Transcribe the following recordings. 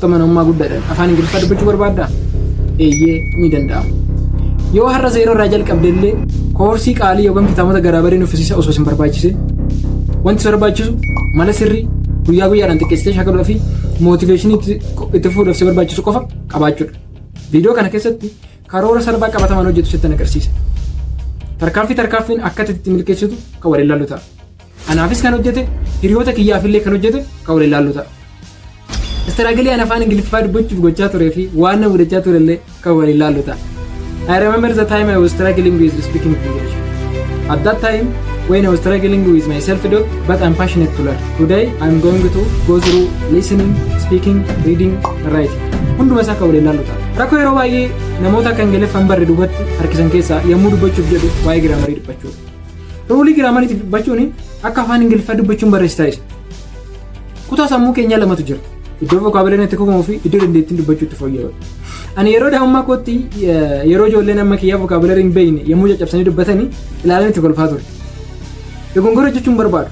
Ofitti amanamummaa guddaadhaan afaan Ingiliffaa dubbachuu barbaaddaa? Eeyyee, ni danda'ama. Yoo har'a zero irraa jalqabde illee, koorsii qaalii yookaan kitaabota garaagareen uffisiisa osoo sin barbaachisin, wanti si barbaachisu mala sirrii guyyaa guyyaadhaan xiqqeessitee shaakaluu fi motivationii itti fufuudhaaf si barbaachisu qofa qabaachuudha. Viidiyoo kana keessatti karoora salphaa qabatamaan hojjetu sitti agarsiisa. Tarkaanfii tarkaanfiin akka itti milkeessitu kan waliin ilaallu ta'a. Anaafis kan hojjete, hiriyoota kiyyaafillee kan hojjete kan waliin ilaallu ta'a. Struggle ani afaan Ingiliffaa dubbachuuf gochaa turee fi waan na mudachaa turellee kan waliin ilaallu ta'a. I remember the time I was struggling with speaking English. At that time, when I was struggling with my self-doubt, but I'm passionate to learn. Today, I'm going to go through listening, speaking, reading, writing. Hunduma isaa kan waliin ilaallu ta'a. Rakkoo yeroo baay'ee namoota akka Ingiliffaan barre duubatti harkisan keessaa yommuu dubbachuuf jedhu waa'ee grammarii dubbachuudha. Rule grammariitiif dubbachuun akka afaan Ingiliffaa dubbachuun barreessi taasisa. Kutaa sammuu keenyaa lamatu jira. Iddoo vocabularyn itti kuufamuu fi iddoo dandeettiin dubbachuu itti fooyya'udha. Ani yeroo daa'imummaa kootti, yeroo ijoolleen amma kiyyaa vocabulary hin beekne yommuu caccabsanii dubbatanii ilaalan itti kolfaa ture. Dogongora jechuun barbaadu.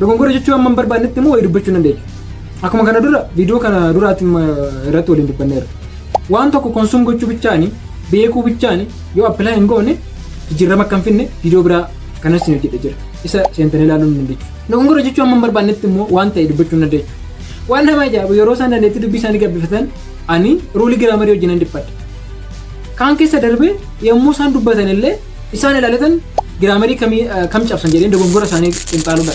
Dogongora jechuu amma hin barbaannetti immoo wayii dubbachuu dandeechu. Akkuma kana dura viidiyoo kana duraatti irratti waliin dubbanneera. Waan tokko consume gochuu bichaani, beekuu bichaani, yoo apply hin goone jijjiirama akka hin finne viidiyoo biraa kanas hin hojjedhe jira. Isa seentanii ilaaluu hin dandeechu. Dogongora jechuu amma hin barbaannetti immoo waan ta'e dubbachuu hin dandeechu. Waan nama ajaa'ibu, yeroo isaan dandeettii dubbii isaanii gabbifatan ani rule grammarii wajjin hin dhiphadha. Kaan keessa darbee yommuu isaan dubbatan illee isaan ilaalatan grammarii kam cabsan jedheen dogongora isaanii xinxaaluudha.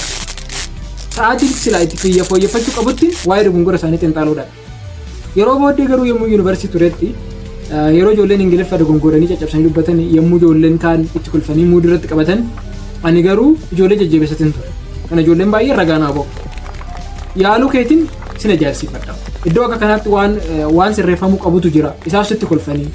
Sa'aatiin silaa itti kiyya fooyyeffachuu qabutti waa'ee dogongora isaanii xinxaaluudha. Yeroo booddee garuu yommuu yuunivarsiitii turetti, yeroo ijoolleen Ingiliffa dogongoranii caccabsanii dubbatan, yommuu ijoolleen kaan itti kolfanii mood irratti qabatan, ani garuu ijoollee jajjabeessatiin ture. Kana ijoolleen baay'ee ragaa naa bahu. Yaaluu keetiin sin ajaa'ibsiifadha. Iddoo akka kanaatti waan sirreeffamuu qabutu jira. Isaaf sitti kolfanii.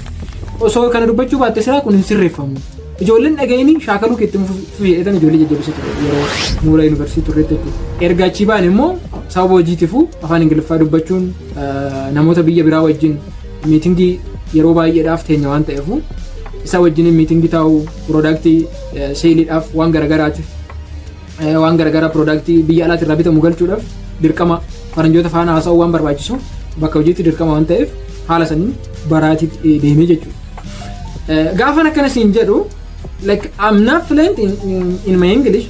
Osoo kana dubbachuu baatte silaa kun hin sirreeffamu. Ijoolleen dhaga'anii shaakaluu keetti fufeetan ijoollee jajjabeessa ture yeroo mooraa yuunivarsiitii turreetti jechuudha. Erga achii ba'an immoo sababa hojiitiifuu afaan Ingiliffaa dubbachuun, namoota biyya biraa wajjin meetingii yeroo baay'eedhaaf teenya waan ta'eefu, isa wajjin meetingii taa'uu, productii saleiidhaaf, waan garagaraatiif, waan garagaraa productii biyya alaatti irraa bitamu galchuudhaaf dirqama faranjoota faana haasa'uu waan barbaachisu, bakka hojiitti dirqama waan ta'eef, haala saniin baraatii deemee jechuudha. Gaafan akkana siin jedhu, like, I'm not fluent in my English,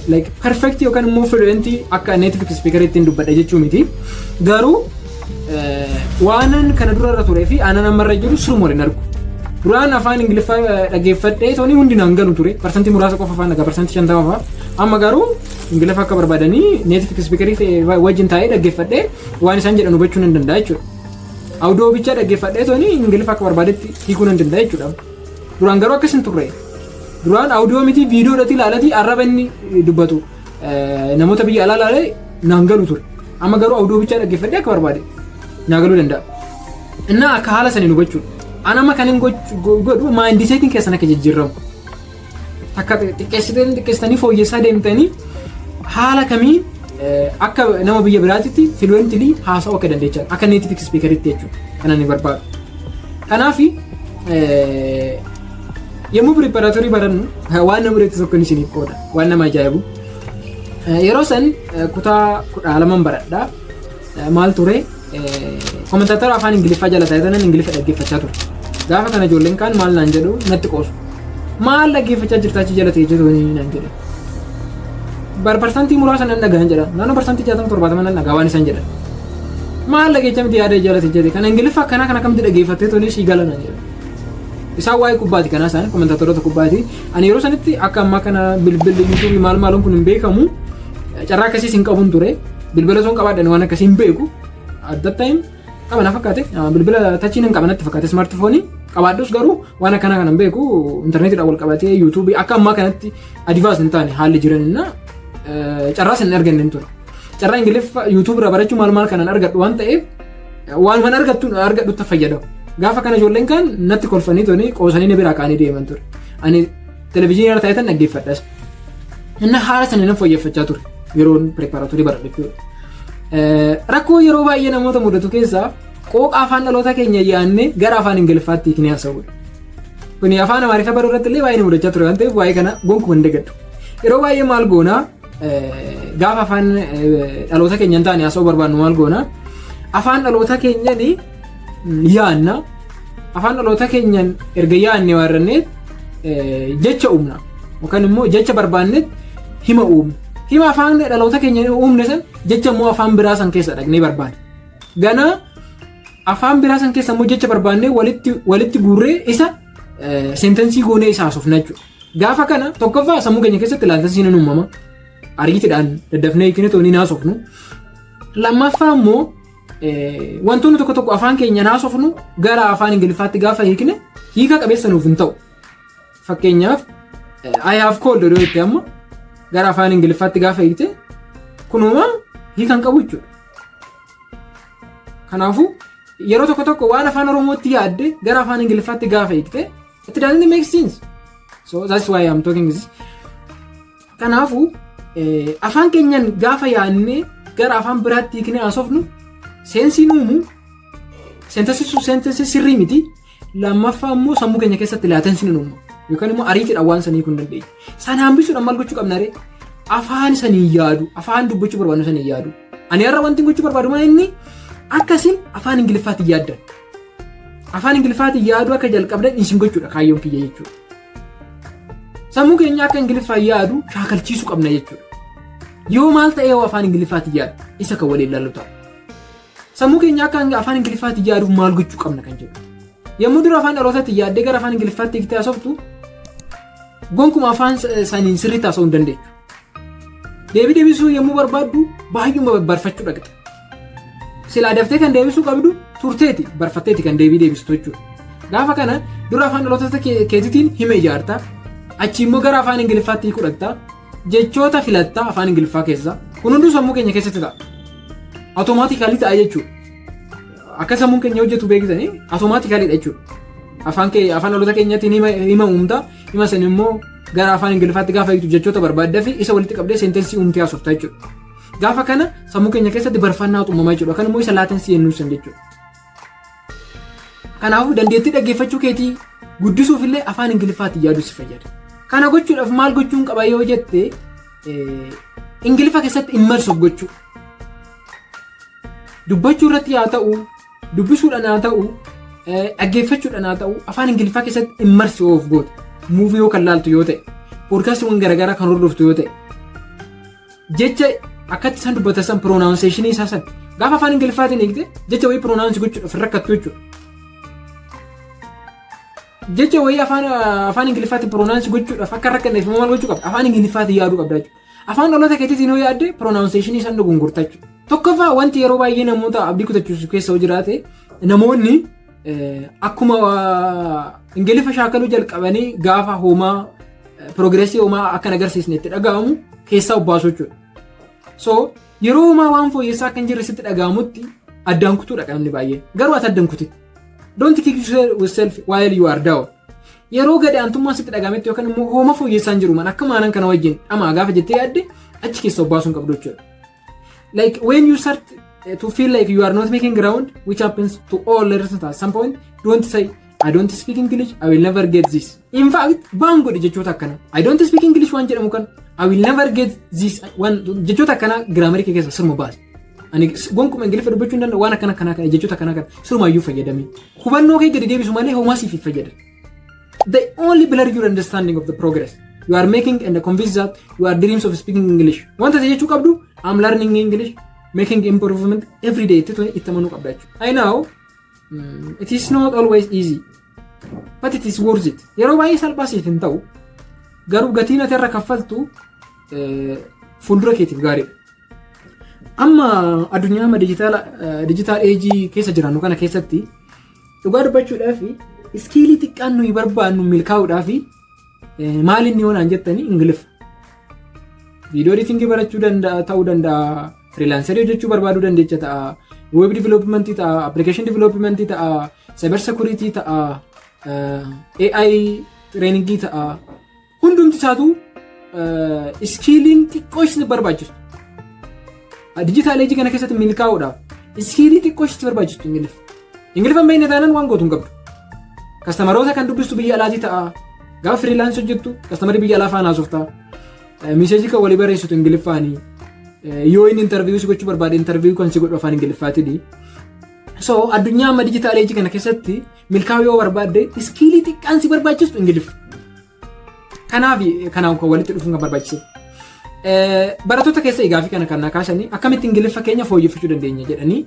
like perfect yookaan immoo fluent akka native speaker ittiin dubbadha jechuu miti. Garuu waanan kana dura irra turee fi aanan ammarra jiru suruma waliin argu. Duraan afaan Ingiliffaa dhaggeeffadhee tooni hundi naan galu ture. Parsantii muraasa qofa afaan dhagaa, 50% fa'a. Amma garuu Ingiliffa akka barbaadanii native speaker wajjin taa'ee dhaggeeffadhee waan isaan jedhan hubachuu nan danda'a jechuudha. Audio bichaa dhaggeeffadhee tooni Ingiliffa akka barbaadetti hiikuu nan danda'a jechuudha. Duraan garuu akkas hin turre. Duraan audio miti, viidiyoodhatti ilaalatii arraba inni dubbatu namoota biyya alaa ilaalee naan galu ture. Amma garuu audio bichaa dhaggeeffadhee akka barbaade naa galuu danda'a. Innaa akka haala saniin hubachuudha. An amma kan hin godhu mindsetiin keessan akka jijjiiramu. Akka xiqqeessitanii xiqqeessitanii fooyyessaa deemtanii haala kamii akka nama biyya biraatitti fluently haasa'uu akka dandeechan, akka native speakeritti jechuudha kan ani barbaadu. Kanaaf yommuu preparatory barannu waan nama mudatu tokko isiniif qooda, waan nama ajaa'ibu. Yeroo san kutaa 12n baradhaa. Maal ture, commentator afaan Ingiliffaa jala taa'ee Ingiliffa dhaggeeffachaa ture. Gaafa kana ijoolleen kaan maal naan jedhu, natti qoosu. "Maal dhaggeeffachaa jirta achi jala ta'ee?" jedhu naan jedhe. Bar parsantii muraasa nan dhagahan jedha. Naannoo 60% 70 nan dhagaa waan isaan jedhan. "Maal dhageecha miti yaada jala jedhe kana, Ingiliffa akkanaa kana akkamitti dhaggeeffattee tuni sii gala?" naan jedhe. Isaan waa'ee kubbaati kanaa, isaan commentatoroota kubbaati. Ani yeroo sanitti akka ammaa kana bilbilli YouTubeii maal maaloon kun hin beekamu. Carraa akkasiis hin qabuun ture. Bilbila osoo hin qabaadhan waan akkasii hin beeku. At that time qaba na fakkaate, bilbila touchiin hin qaban natti fakkaate, smartphoneii qabaadhus garuu waan akkanaa kana hin beeku. Intarneetiidhaan wal qabatee YouTubeii akka ammaa kanatti advance hin taane haalli jiran, innaa carraas hin arganne hin ture. Carraa Ingiliffa YouTube irraa barachuu maal maal kanan argadhu waan ta'eef, waan kan argattu argadhutti fayyadamu. Gaafa kana ijoolleen kan natti kolfanii tuni qoosanii na biraa kaanii deeman ture. Ani televezyiinii irra taa'etan dhaggeeffadhas. Inni haala sana nan fooyyeffachaa ture yeroon preparatory baradhu jechuudha. Rakkoo yeroo baay'ee namoota mudatu keessaa qooqa afaan dhaloota keenya yaadnee gara afaan Ingiliffaatti hiiknee haasa'uudha. Kuni afaan Amaariffaa baruu irratti illee baay'ee mudachaa ture waan ta'eef, waa'ee kana gonkumaa hin dagadhu. Yeroo baay'ee maal goonaa, gaafa afaan dhaloota keenya hin taane haasa'uu barbaannu maal goonaa? Afaan dhaloota keenyan yaanna. Afaan dhaloota keenyan erga yaanne waarranneet jecha uumna. Yookaan immoo jecha barbaanneet hima uumna. Hima afaan dhaloota keenya uumne san jecha immoo afaan biraa san keessa dhaqnee barbaanna. Ganaa afaan biraa san keessa immoo jecha barbaannee walitti guurree isa sentence goonee isa haasofna jechuudha. Gaafa kana tokkoffaa sammuu keenya keessatti latencyn ni uumama. Ariitiidhaan daddafnee hiiknee toonii haasofnu. Lammaffaa immoo wantoonni tokko tokko afaan keenyaan haasofnu gara afaan Ingiliffaatti gaafa hiikne hiika qabeessa nuuf hin ta'u. Fakkeenyaaf, "I have cold" odoo jette amma gara afaan Ingiliffaatti gaafa hiikte kunuma hiika hin qabu jechuudha. Kanaafuu yeroo tokko tokko waan afaan Oromootti yaadde gara afaan Ingiliffaatti gaafa hiikte it doesn't make sense. So that's why I'm talking this. Kanaafuu afaan keenyaan gaafa yaadnee gara afaan biraatti hiiknee haasofnu sense uumu, sentence sirrii miti. Lammaffaa immoo sammuu keenya keessatti latencyn uumama. Yookaan immoo ariitiidhaan waan sanii kun dandeenya. Sana hambisuudhaan maal gochuu qabna ree? Afaan sanii yaadu, afaan dubbachuu barbaadu sanii yaadu. Ani har'a wanti gochuu barbaadu maa inni akkasiin afaan Ingiliffaatti yaaddan. Afaan Ingiliffaatti yaaduu akka jalqabdan isin gochuudha kaayyoon kiyya jechuudha. Sammuu keenya akka Ingiliffaan yaadu shaakalchiisuu qabna jechuudha. Yoo maal ta'ee yoo afaan Ingiliffaatti yaadu isa kan waliin ilaallu ta'a. Sammuu keenya akka afaan Ingiliffaatti yaaduuf maal gochuu qabna kan jedhu. Yommuu dura afaan dhalootaatti yaaddee gara afaan Ingiliffaatti hiiktee haasoftu gonkuma afaan saniin sirriitti haasa'uu hin dandeechu. Deebii deebisuu yommuu barbaaddu baay'uma barfachuu dhaqxa. Silaa daftee kan deebisuu qabdu turteeti barfatteeti kan deebii deebistu jechuudha. Gaafa kana dura afaan dhaloota keetiitiin hima ijaarta. Achi immoo gara afaan Ingiliffaatti hiikuu dhaqxa. Jechoota filattaa afaan Ingiliffaa keessa. Kun hunduu sammuu keenya keessatti ta'a. Automatically ta'a jechuudha. Akka sammuun keenya hojjetu beeksisanii automaticallydha jechuudha. Afaan afaan dhaloota keenyaatiin hima uumta. Hima sana immoo gara afaan Ingiliffaatti gaafa hiiktu jechoota barbaaddaa fi isa walitti qabdee sentence uumtee haasofta jechuudha. Gaafa kana sammuu keenya keessatti barfannaa uumamaa jechuudha. Kan immoo isa latency jennuu san jechuudha. Kanaafuu dandeettii dhaggeeffachuu keetii guddisuuf illee afaan Ingiliffaatti yaaduu si fayyada. Kana gochuudhaaf maal gochuun qaba yoo jette, Ingiliffa keessatti immerse of gochuu. Dubbachuu irratti haa ta'u, dubbisuudhaan haa ta'u, dhaggeeffachuudhaan haa ta'u, afaan Ingiliffaa keessatti immerse of goota. Movie yoo kan laaltu yoo ta'e, podcastiiwwan garaagaraa kan hordoftu yoo ta'e, jecha akkatti isaan dubbatan san, pronunciation isaa san gaafa afaan Ingiliffaatiin eegte jecha wayii pronounce gochuudhaaf rakkattu jechuudha. Jecha wayii afaan Ingiliffaatiin pronounce gochuudhaaf akka rakkanneef maal gochuu qabda? Afaan Ingiliffaatiin yaaduu qabda jechuudha. Afaan dhaloota keetiitiin yoo yaadde pronunciation isaan dogongorta jechuudha. Tokkoffaa, wanti yeroo baay'ee namoota abdii kutachiisu keessa yoo jiraate, namoonni akkuma Ingiliffa shaakaluu jalqabanii gaafa homaa progress homaa akka hin agarsiisne itti dhaga'amu keessaa obbaasuu jechuudha. So yeroo homaa waan fooyyessaa akka hin jirre sitti dhaga'amutti addaan kutuudha namni baay'een. Garuu ati addaan kuti. Don't kick yourself while you are down. Yeroo gadi aantummaa sitti dhaga'ametti yookaan immoo hooma fooyyessaa hin jiru man akka maanan kana wajjin dhamaa gaafa jettee yaadde achi keessa obbaasuu hin qabdu jechuudha. Like when you start to feel like you are not making ground, which happens to all learners at some point, don't say, "I don't speak English, I will never get this." In fact, ban godhi jechoota akkana. "I don't speak English" waan jedhamu kan, "I will never get this" waan jechoota akkana grammar kee keessa sirma baasi. Ani gonkumaa Ingiliffa dubbachuu hin danda'u waan akkana akkanaa kana, jechoota akkanaa kana sirumayyuu fayyadamee. Hubannoo kee gadi deebisu malee homaa siif hin fayyadan. They only blur your understanding of the progress you are making and convince that you are dreams of speaking English. Wanta ati jechuu qabdu, "I'm learning English, making improvement every day" itti amanuu qabda jechuudha. I know it is not always easy, but it is worth it. Yeroo baay'ee salphaa siif hin ta'u, garuu gatiin ati irra kaffaltu fuuldura keetiif gaariidha. Amma addunyaa amma digital age keessa jiraannu kana keessatti dhugaa dubbachuudhaaf skill xiqqaan nuyi barbaannu milkaa'uudhaaf maal inni yoo naan jettanii, Ingiliffa. Video editing barachuu danda'a ta'uu danda'a, freelancer hojjechuu barbaaduu dandeecha ta'a, web development ta'a, application development ta'a, cyber security ta'a, AI training ta'a. Hundumti isaatu skilliin xiqqoo isin barbaachistu. Digital age kana keessatti milkaa'uudhaaf skill xiqqoo isin barbaachistu Ingiliffa. Ingiliffa hin beekne taanaan waan gootu hin qabdu. Customeroota kan dubbistu biyya alaatii ta'a. Gaafa freelance hojjettu customer biyya alaa faana haasofta. Message kan walii barreessitu Ingiliffaanii. Yoo inni interview si gochuu barbaade interview kan si godhu afaan Ingiliffaatiin. So addunyaa amma digital age kana keessatti milkaa'uu yoo barbaadde, skill xiqqaan si barbaachistu Ingiliffa. Kanaaf kanaan kan walitti dhufuun kan barbaachise. Barattoota keessa gaafii kana kan kaasanii, akkamitti Ingiliffa keenya fooyyeffachuu dandeenya jedhanii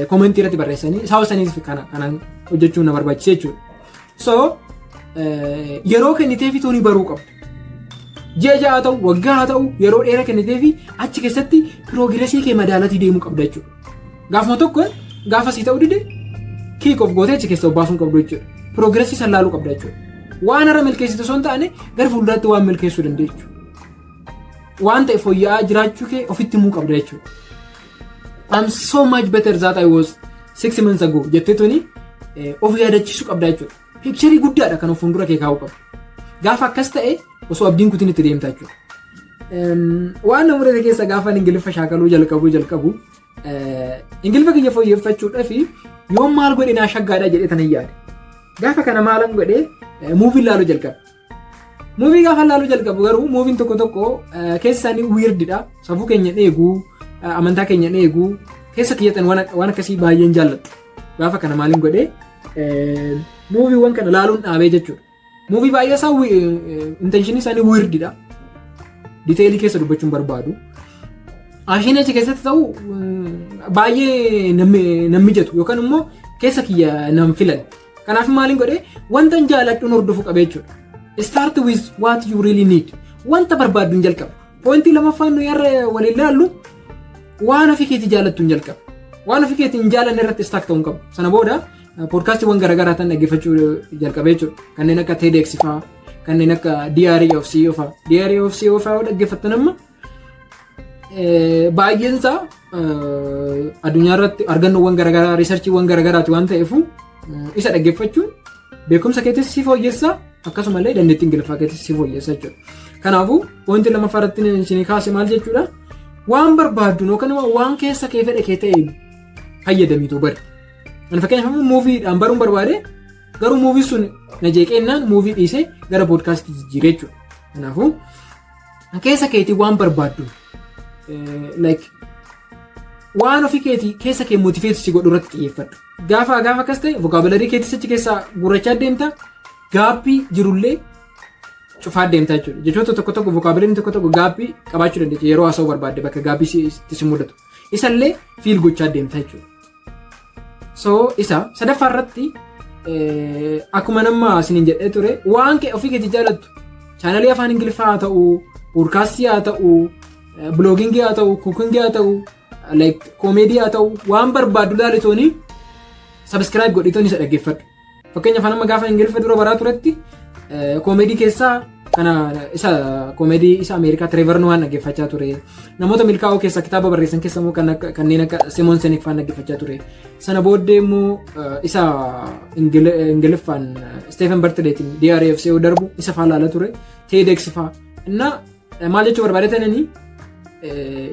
comment irratti barreessanii, sababa saniif kana kanaan hojjechuun na barbaachise jechuudha. So yeroo kenniteefi toonii baruu qabda. Ji'a 6 haa ta'u, waggaa haa ta'u, yeroo dheeraa kenniteefi achi keessatti progress kee madaalatii deemuu qabda jechuudha. Gaafuma tokkoon gaafa sii ta'uu dide kick off gootee achi keessa obbaasuu qabdu jechuudha. Progress san laaluu qabda jechuudha. Waan har'a milkeessitu osoo hin taane, gara fuulduraatti waan milkeessuu dandeechu. Waan ta'e fooyya'aa jiraachuu kee ofitti himuu qabda jechuudha. "I'm so much better that I was 6 months ago" jettee tuni of yaadachiisuu qabda jechuudha. Picture guddaadha kan of fuuldura kee kaa'uu qabdu. Gaafa akkas ta'e osoo abdiin kutiin itti deemta jechuudha. Waan na mudate keessa, gaafa Ingiliffa shaakaluu jalqabu Ingiliffa kiyya fooyyeffachuudhaaf yoon maal godhe naa shaggaadha jedhee tanan yaade. Gaafa kana maalan godhee, movie laaluu jalqabe. Movie gaafa laaluu jalqabu garuu movien tokko tokko keessa isaanii weirdidha. Safuu keenya eeguu, amantaa keenya eeguu, keessa kiyyatan waan akkasii baay'een jaalladhu. Gaafa kana maaliin godhee, moviewwan kana laaluun dhaabee jechuudha. Movie baay'ee isaa intention isaanii weirdidha. Detail keessa dubbachuun barbaadu. Ashiin achi keessatti ta'u baay'ee nan mijatu yookaan immoo keessa kiyya nan filan. Kanaaf maaliin godhee, wanta hin jaaladhuun hordofuu qabee jechuudha. Start with what you really need. Wanta barbaaddu hin jalqaba. Point lamaffaan nuyi har'a waliin ilaallu, waan ofii keetii jaalattu hin jalqaba. Waan ofii keetii hin jaalanne irratti stuck ta'uu hin qabu. Sana booda podcastiiwwan garaagaraa ta'an dhaggeeffachuu jalqabee jechuudha. Kanneen akka TEDx fa'aa, kanneen akka Diary of CEO fa'aa. Diary of CEO fa'aa dhaggeeffattan amma baay'een isaa addunyaa irratti argannoowwan garaagaraa, researchiiwwan garaagaraati waan ta'eef, isa dhaggeeffachuun beekumsa keetis si fooyyessa, akkasumallee dandeettii Ingiliffaa keetis si fooyyessa jechuudha. Kanaafuu wanti lammaffaa irratti isin kaase maal jechuudha? Waan barbaaddu yookaan immoo waan keessa kee fedhe kee ta'e fayyadamiitu bari. Ani fakkeenyaaf moviedhaan baruun barbaade, garuu movie sun na jeeqeennaan movie dhiisee gara podcast jijjiiree jechuudha. Kanaafuu keessa keetii waan barbaaddu, like waan ofii keetii keessa kee motivate si godhu irratti xiyyeeffadhu. Gaafa akkas ta'e vocabulary keetis achi keessaa guurrachaa deemta, gap jirullee cufaa deemta jechuudha. Jechoota tokko tokko, vocabularyn tokko tokko gap qabaachuu dandeenya, yeroo haasa'uu barbaadde bakka gap si mudatu. Isallee fill gochaa deemta jechuudha. So isa sadaffaa irratti, akkuma nama isiniin jedhee ture, waan kee ofii keetii jaalattu, channel afaan Ingiliffaa haa ta'uu, podcast haa ta'uu, blogging haa ta'uu, cooking haa ta'uu, like comedy haa ta'uu, waan barbaaddu laalitooni subscribe godhitoon isa dhaggeeffadhu. Fakkeenyaaf nama gaafa Ingiliffa dura baraa turetti comedy keessaa kana isa comedy isa Ameerikaa Trevor Noah dhaggeeffachaa ture. Namoota milkaa'oo keessaa kitaaba barreessan keessa immoo kanneen akka Simon Sinek fa'aa dhaggeeffachaa ture. Sana booddee immoo isa Ingiliffaan Stephen Bartletttiin Diary of CEO darbu isa fa'aa laala ture. TEDx fa'aa. Inna maal jechuu barbaadetananii,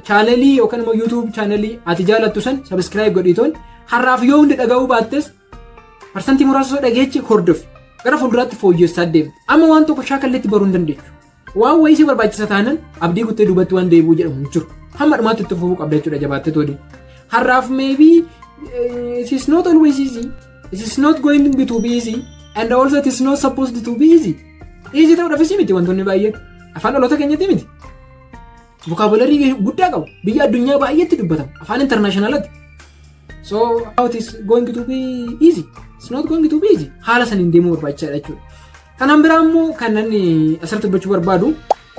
channel yookaan immoo YouTube channel ati jaalattu san subscribe godhiitoon har'aaf yoo hundi dhaga'uu baattes, percent muraasa osoo dhageechi hordofi. Gara fuulduraatti fooyyessaa deemta. Amma waan tokko shaakalleetti baruu hin dandeechu. Waan wayii si barbaachisa taanan abdii kuttee duubatti waan deebi'uu jedhamu hin jiru. Hamma dhumaatti itti fufuu qabda jechuudha jabaattee toodi. Har'aaf maybe it is not always easy. It is not going to be easy and also it is not supposed to be easy. Easy ta'uudhaafis miti wantoonni baay'een. Afaan dhaloota keenyatti miti. Vocabulary guddaa qabu. Biyya addunyaa baay'eetti dubbatama. Afaan internationalaati. So how it is going to be easy? It's not going to be easy. Haala saniin deemuu barbaachisaadha jechuudha. Kanaan biraa immoo kan inni asirratti dubbachuu barbaadu,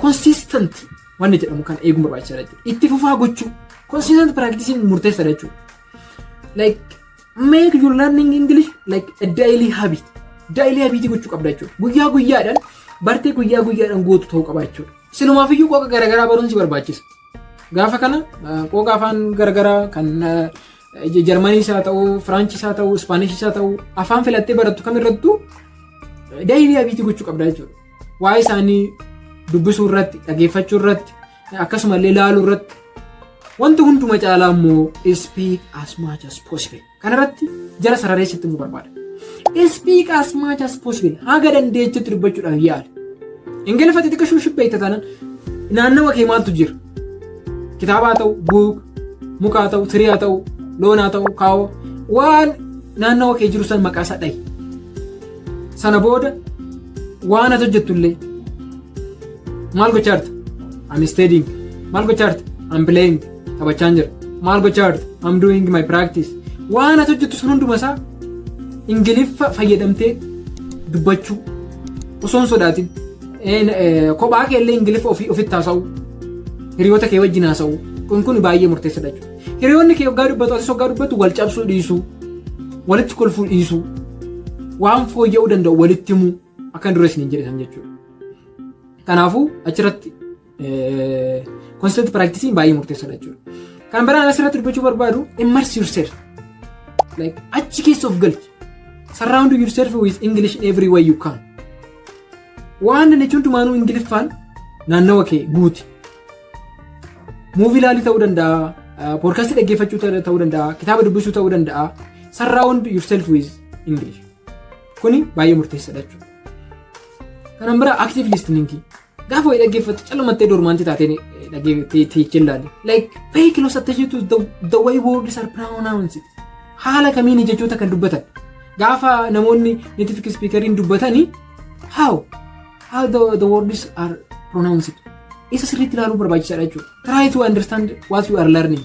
consistent wanni jedhamu kan eeguun barbaachisaadha jechuudha. Itti fufaa gochuu. Consistent practicing murteessaadha jechuudha. Like make your learning English like a daily habit. Daily habit gochuu qabda jechuudha. Guyyaa guyyaadhaan bartee guyyaa guyyaadhaan gootu ta'uu qaba jechuudha. Silumaafiyyuu qooqa garaagaraa baruun si barbaachisa. Gaafa kana qooqa afaan garaagaraa kan Jarmaniis haa ta'u, Firaanchis haa ta'u, Ispaanishis haa ta'u, afaan filattee barattu kamirrattuu daily habit gochuu qabda jechuudha. Waa'ee isaanii dubbisuu irratti, dhageeffachuu irratti, akkasumallee ilaaluu irratti, wanti hunduma caalaa immoo speak as much as possible. Kanarratti jara sarareessitti immoo barbaada. Speak as much as possible, haga dandeechutti dubbachuudhaaf yaali. Ingiliffa xixiqqoo shushubbeeyta taanaan naannawa kee maaltu jira? Kitaaba haa ta'u, book, muka haa ta'u, tree haa ta'u, loon haa ta'u, cow, Waan naannawa kee jiru san maqaa isaa dhahi. Sana booda waan ati hojjettu illee, maal gochaa jirta? I'm studying. Maal gochaa jirta? I'm playing. Taphachaan jira. Maal gochaa jirta? I'm doing my practice. Waan ati hojjettu sun hunduma isaa Ingiliffa fayyadamtee dubbachuu osoo hin sodaatin, kophaa kee illee Ingiliffa ofii ofitti haasa'u, hiriyoota kee wajjin haasa'u, kun baay'ee murteessaadha jechuudha. Hiriyoonni kee hoggaa dubbatu, atis hoggaa dubbatu, wal cabsuu dhiisuu, walitti kolfuu dhiisuu, waan fooyya'uu danda'u walitti himuu, akkan dura isiniin jedhe jechuudha. Kanaafuu achirratti constant practicing baay'ee murteessaadha jechuudha. Kan biraan asirratti dubbachuu barbaadu, immerse yourself. Like, achi keessa of galchi. Surround yourself with English in every way you can. Waan jechuun hundumaanuu Ingiliffaan naannawa kee guuti. Movie ilaalii ta'uu danda'a, podcastii dhaggeeffachuu ta'uu danda'a, kitaaba dubbisuu ta'uu danda'a. Surround yourself with English. Kuni baay'ee murteessaadha jechuudha. Kanan bira active listening. Gaafa wayii dhaggeeffattu callumattee dormantii taatee dhaggeeffachuu ilaali. Like, pay close attention to the way words are pronounced. Haala kamiin jechoota kan dubbatan. Gaafa namoonni native speakeriin dubbatanii how the words are pronounced. Isa sirriitti ilaaluu barbaachisaadha jechuudha. Try to understand what you are learning.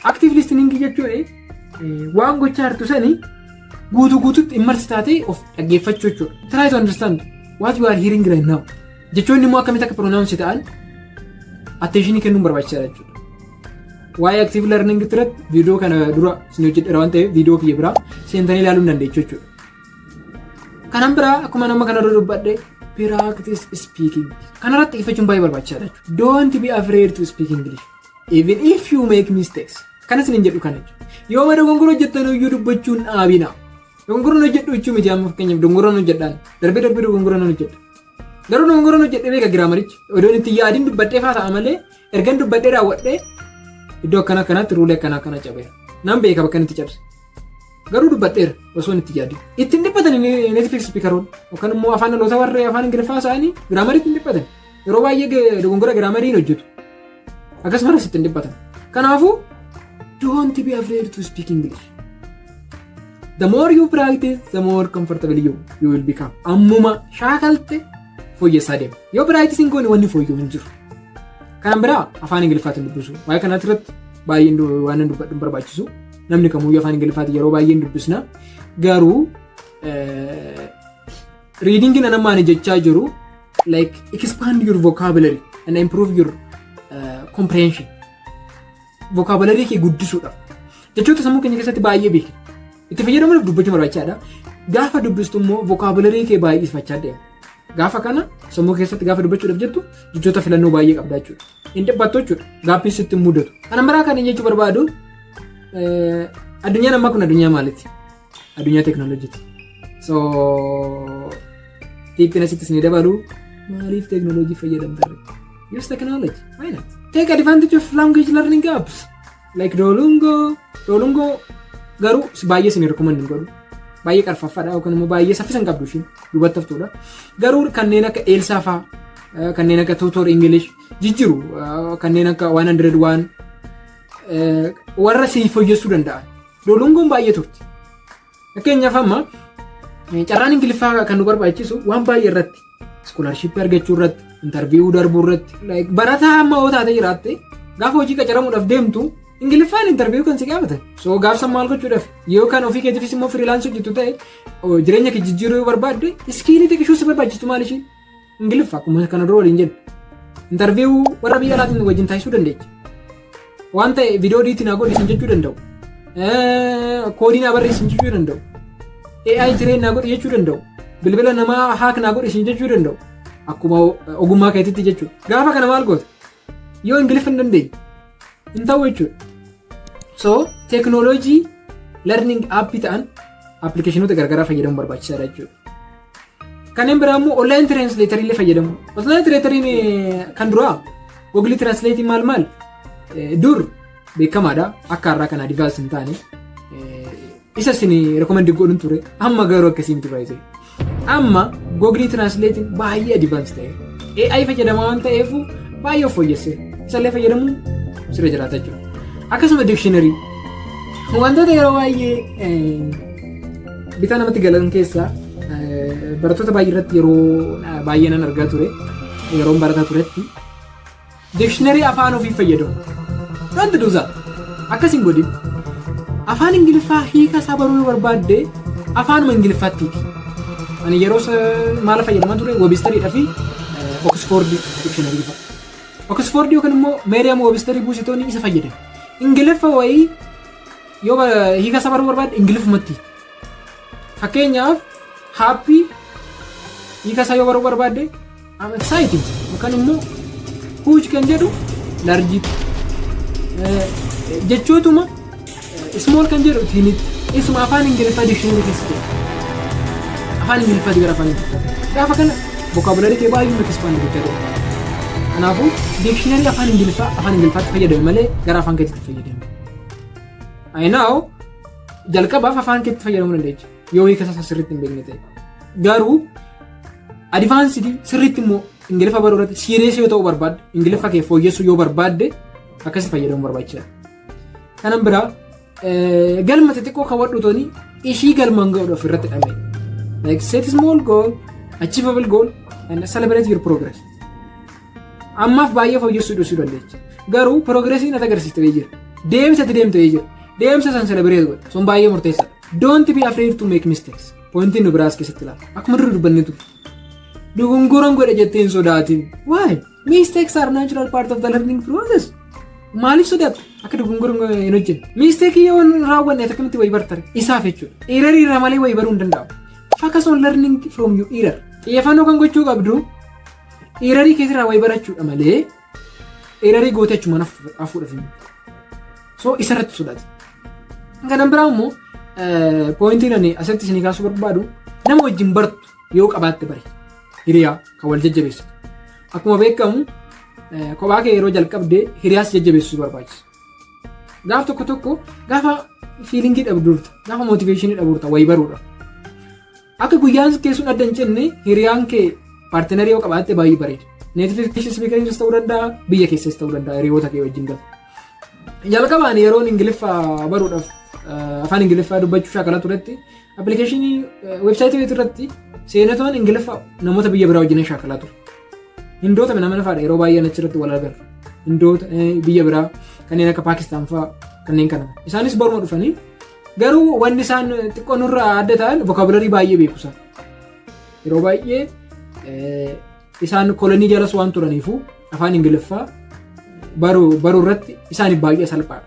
Active listening jechuun waan gochaa jirtu sanii guutuu guutuutti immerse taatee of dhaggeeffachuu jechuudha. Try to understand what you are hearing right now. Jechoonni immoo akkamitti akka pronounce ta'an attentionii kennuun barbaachisaadha jechuudha. Waa'ee active learning irratti viidiyoo kana dura isin hojjedheera waan ta'eef, viidiyoo kiyya biraa seentanii ilaaluu hin dandeechu jechuudha. Kanan biraa, akkuma nama kana dura dubbadhe, practice speaking. Kanarratti xiyyeeffachuun baay'ee barbaachisaadha jechuudha. Don't be afraid to speak English, even if you make mistakes. Kanas hin jedhu kana jechuudha. Yoo dogongora hojjettan iyyuu dubbachuun dhaabina. Dogongora hojjedhu jechuu miti. Amma fakkeenyaaf dogongora hojjedhaan, darbee darbee dogongora nan hojjedha. Garuu dogongora hojjedhee beeka grammarichi. Odoon itti yaadin dubbadhee faa ta'a malee, ergan dubbadhee raawwadhee iddoo akkana akkanaatti ruleii akkana akkana cabeera. Nan beeka bakka inni itti cabse. Garuu dubbadheera osoo itti yaadin. Ittiin dhiphatan native speakeroon yookaan immoo afaan dhaloota warra afaan Ingiliffaa isaanii grammariitti hin dhiphatan. Yeroo baay'ee dogongora grammarii hin hojjetu. Akkasumas ittiin dhiphatan. Kanaafuu don't be afraid to speak English. The more you practice, the more comfortable you will become. Ammuma shaakalte fooyyessaa deema. Yoo practice hin goone wanni fooyya'u hin jiru. Kanan biraa afaan Ingiliffaatiin dubbisu. Waa'ee kanatti irratti baay'een waan hin dubbadhu hin barbaachisu. Namni kamuyyuu afaan Ingiliffaatiin yeroo baay'ee hin dubbisna. Garuu readingiin an jechaa jiru, like, expand your vocabulary and improve your comprehension. Vocabulary kee guddisuudhaaf. Jechoota sammuu keenya keessatti baay'ee beekna. Itti fayyadamuudhaaf dubbachuun barbaachisaadha. Gaafa dubbistu immoo vocabulary kee baay'ifachaa deema. Gaafa kana sammuu keessatti gaafa dubbachuudhaaf jettu jechoota filannoo baay'ee qabda jechuudha. Hin dhiphattu jechuudha. Gaaffiin sitti hin mudatu. Kana biraa kan jechuu barbaadu, addunyaan ammaa kun addunyaa maaliiti? Addunyaa teekinooloojiiti. So tipiin asitti isin dabalu, maaliif teekinooloojii fayyadamtarre? Use technology. Why not? Take advantage of language learning apps like Duolingo. Duolingo garuu baay'ee isin recommend hin godhu. Baay'ee qarfaffaadha yookaan immoo baay'ee saffisa hin qabdu, ishiin duubatti haftuudha. Garuu kanneen akka Elsa fa'aa, kanneen akka Tutor English jijjiru, kanneen akka 101, warra siif fooyyessuu danda'an. Duolingoon baay'ee turti. Fakkeenyaaf amma carraan Ingiliffaa kan nu barbaachisu waan baay'ee irratti, scholarshipii argachuu irratti, interview darbuu irratti, barataa amma yoo taate jiraatte, gaafa hojii qacaramuudhaaf deemtu Ingiliffaan interview kan si gaafatan. So gaafsan maal gochuudhaaf, yoo kan ofii keetiifis immoo freelanceii hojjetu ta'e, jireenya kee jijjiiruu yoo barbaadde, skillii xiqqishuu si barbaachistu maal ishii? Ingiliffa. Akkuma kana dura waliin jennu. Interview warra biyya alaatiin wajjin taasisuu dandeecha. Waan ta'e viidiyoo editii naa godhi isin jechuu danda'u. Codeii naa barreessi isin jechuu danda'u. AI train naa godhi jechuu danda'u. Bilbila namaa hack naa godhi isin jechuu danda'u. Akkuma ogummaa keetitti jechuudha. Gaafa kana maal goota? Yoo Ingiliffa hin dandeenye hin ta'u jechuudha. So teeknooloojii learning appii ta'an, applicationoota garaagaraa fayyadamuun barbaachisaadha jechuudha. Kanneen biraa immoo online translatorii illee fayyadamu. Online translatoriin kan duraa Google Translate maal maal dur beekamaadha. Akka har'aa kana advance hin taane isa isin recommend godhun ture. Amma garuu akkasii miti baay'ee. Amma Google Translate baay'ee advance ta'e. AI fayyadamaa waan ta'eef baay'ee of fooyyesse. Isallee fayyadamuun sirra jiraata jechuudha. Akkasuma dictionary Wantoota yeroo baay'ee bitaa namatti galan keessaa, barattoota baay'ee irratti yeroo baay'ee nan argaa ture, yeroon barataa turetti, dictionary afaan ofii fayyadamu. Wanti duusaa akkas hin godhin. Afaan Ingiliffaa hiika isaa baruu yoo barbaadde, afaanuma Ingiliffaattiiti. Ani yeroo maala fayyadamaa ture? Websteriidhaa fi Oxford dictionary fa'a. Oxford yookaan immoo Merriam Websterii buusitoonni isa fayyadamu. Ingiliffa wayii yoo hiika isaa baruu barbaadde, Ingiliffumatti. Fakkeenyaaf, happy hiika isaa yoo baruu barbaadde, I'm excited, yookaan immoo huge kan jedhu large, jechootuma small kan jedhu tiny-tti, isuma afaan Ingiliffaa dictionary keessa jira. Afaan Ingiliffaati gara afaan Ingiliffaati. Gaafa kana vocabulary kee baay'ee expand gochaa jira. Kanaafuu dictionary afaan Ingiliffaa afaan Ingiliffaatti fayyadame malee gara afaan keetitti fayyadame. I know, jalqabaaf afaan keetti fayyadamuu dandeecha yoo hiika isaa sirriitti hin beekne ta'e. Garuu advanced sirriitti immoo Ingiliffa baruu irratti serious yoo ta'uu barbaadde, Ingiliffa kee fooyyessuu yoo barbaadde, akkasii fayyadamuu barbaachisaadha. Kanan biraa, galma xixiqqoo kaawwadhu tooni ishii galmaan ga'uudhaaf irratti dhamee. Like, set small goal, achievable goal and celebrate your progress. Ammaaf baay'ee fooyyessuu dhiisuu dandeecha. Garuu progressiin ati agarsiistee jira. Deemsa ati deemtee jira. Deemsa san celebrate godhe. Sun baay'ee murteessaadha. Don't be afraid to make mistakes. Pointiin nu biraas keessatti ilaala. Akkuma dura dubbannee turre. Dogongoran godhe jettee hin sodaatin. Why? Mistakes are natural part of the learning process. Maaliif sodaatu? Akka dogongoran hin hojjenne. Mistake yoo raawwanne akkamitti wayii bartare? Isaaf jechuudha. Error irraa malee wayii baruu hin danda'amu. Focus on learning from your error. Xiyyeeffannoo kan gochuu qabdu errorii keessarraa wayii barachuudha malee errorii gootee achumaan hafuudhaaf hin. So isarratti sodaati. Kanan biraa immoo, pointiin ani asitti isinii kaasuu barbaadu, nama wajjin bartu yoo qabaatte bare, hiriyaa kan wal jajjabeessitu. Akkuma beekamu, kophaa kee yeroo jalqabdee hiriyaas jajjabeessuu barbaachisa. Gaaf tokko tokko gaafa feelingii dhabduurta, gaafa motivationii dhabuurta wayii baruudha. Akka guyyaan kee sun adda hin cinne hiriyaan kee partnerii yoo qabaatte baay'ee bareeda. Native speakeriinis ta'uu danda'a, biyya keessas ta'uu danda'a, hiriyoota kee wajjin galu. Jalqabaan yeroon Ingiliffaa baruudhaaf afaan Ingiliffaa dubbachuu shaakalaa turetti, applicationii websiteii irratti seenatoon Ingiliffaa namoota biyya biraa wajjin shaakalaa ture. Hindoota nama fa'aadha yeroo baay'ee achirratti wal agarru. Hindoota biyya biraa kanneen akka Paakistaan fa'aa kanneen kana. Isaanis baruma dhufanii, garuu wanni isaan xiqqoo nurraa adda ta'an vocabulary baay'ee beeku isaan. Yeroo baay'ee isaan colony jalas waan turaniifu afaan Ingiliffaa baruu irratti isaaniif baay'ee salphaadha.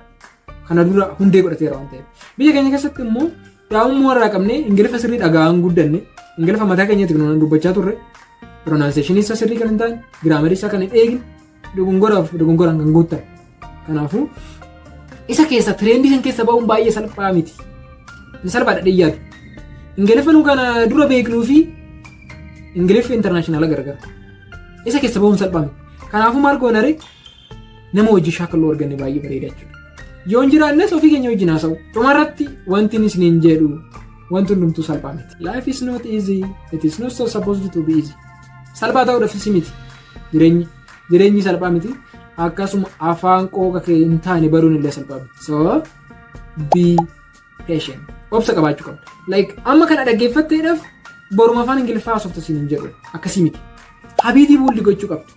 Kana dura hundee godhateera waan ta'eef. Biyya keenya keessatti immoo daa'imummaa irraa qabnee Ingiliffa sirrii dhaga'aan guddanne, Ingiliffa mataa keenyatti kan dubbachaa turre, pronunciationii isaa sirrii kan hin taane, grammarii isaa kan hin eegne, dogongoraaf dogongoraan kan guuttame. Kanaafuu isa keessa trendii san keessa ba'uun baay'ee salphaa miti. Inni salphaadha dhiyyaatu. Ingiliffa nu kana dura beeknuu fi Ingiliffi international garagara. Isa keessa ba'uun salphaa miti. Kanaafuu maal goonare? Nama hojii shaakaluu arganne baay'ee bareeda jechuudha. Yoo hin jiraannes ofii keenya wajjin haasa'u. Dhumarratti wanti isiniin jedhu, wanti hundumtuu salphaa miti. Life is not easy. It is not so supposed to be easy. Salphaa ta'uudhaafis miti. Jireenyi salphaa miti. Akkasuma afaan qooqa kee hin taane baruun illee salphaa miti. So be patient. Obsa qabaachuu qabda. Like, amma kana dhaggeeffatteedhaaf boruma afaan Ingiliffaa haasofta siin hin jedhu. Akkasii miti. Habitii build gochuu qabda.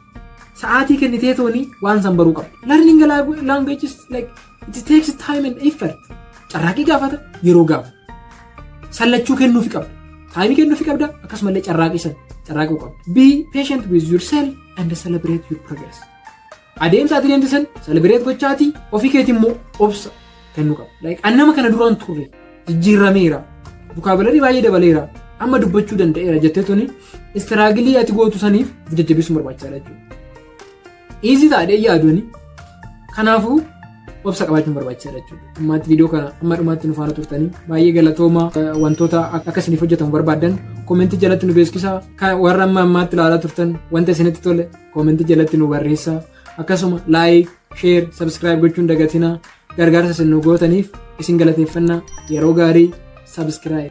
Sa'aatii kennitee tooni waan san baruu qabda. Learning language is like, it takes time and effort. Carraaqii gaafata, yeroo gaafata. Sallachuu kennuufi qabda. Timeii kennuufi qabda, akkasumallee carraaqii san carraaquu qabda. Be patient with yourself and celebrate your progress. Adeemsa ati deemte san celebrate gochaatii ofii keetii immoo obsa kennuu qabda. Like, an nama kana duraan turre jijjiirameera. Vocabulary baay'ee dabaleera. Amma dubbachuu danda'eera jettee tuni struggleii ati gootu saniif jajjabeessuun barbaachisaadha jechuudha. Easy taadhee yaaduuni. Kanaafuu obsa qabaachuun barbaachisaadha jechuudha. Ammaatti viidiyoo kana amma dhumaatti nu faana turtanii baay'ee galatoomaa. Wantoota akka isiniif hojjetamu barbaaddan commentii jalatti nu beeksisaa. Warra amma ammaatti ilaalaa turtan wanta isinitti tole commentii jalatti nu barreessaa. Akkasuma like, share, subscribe gochuun dagatinaa. Gargaarsa isin nu gootaniif isin galateeffannaa. Yeroo gaarii. Subscribe.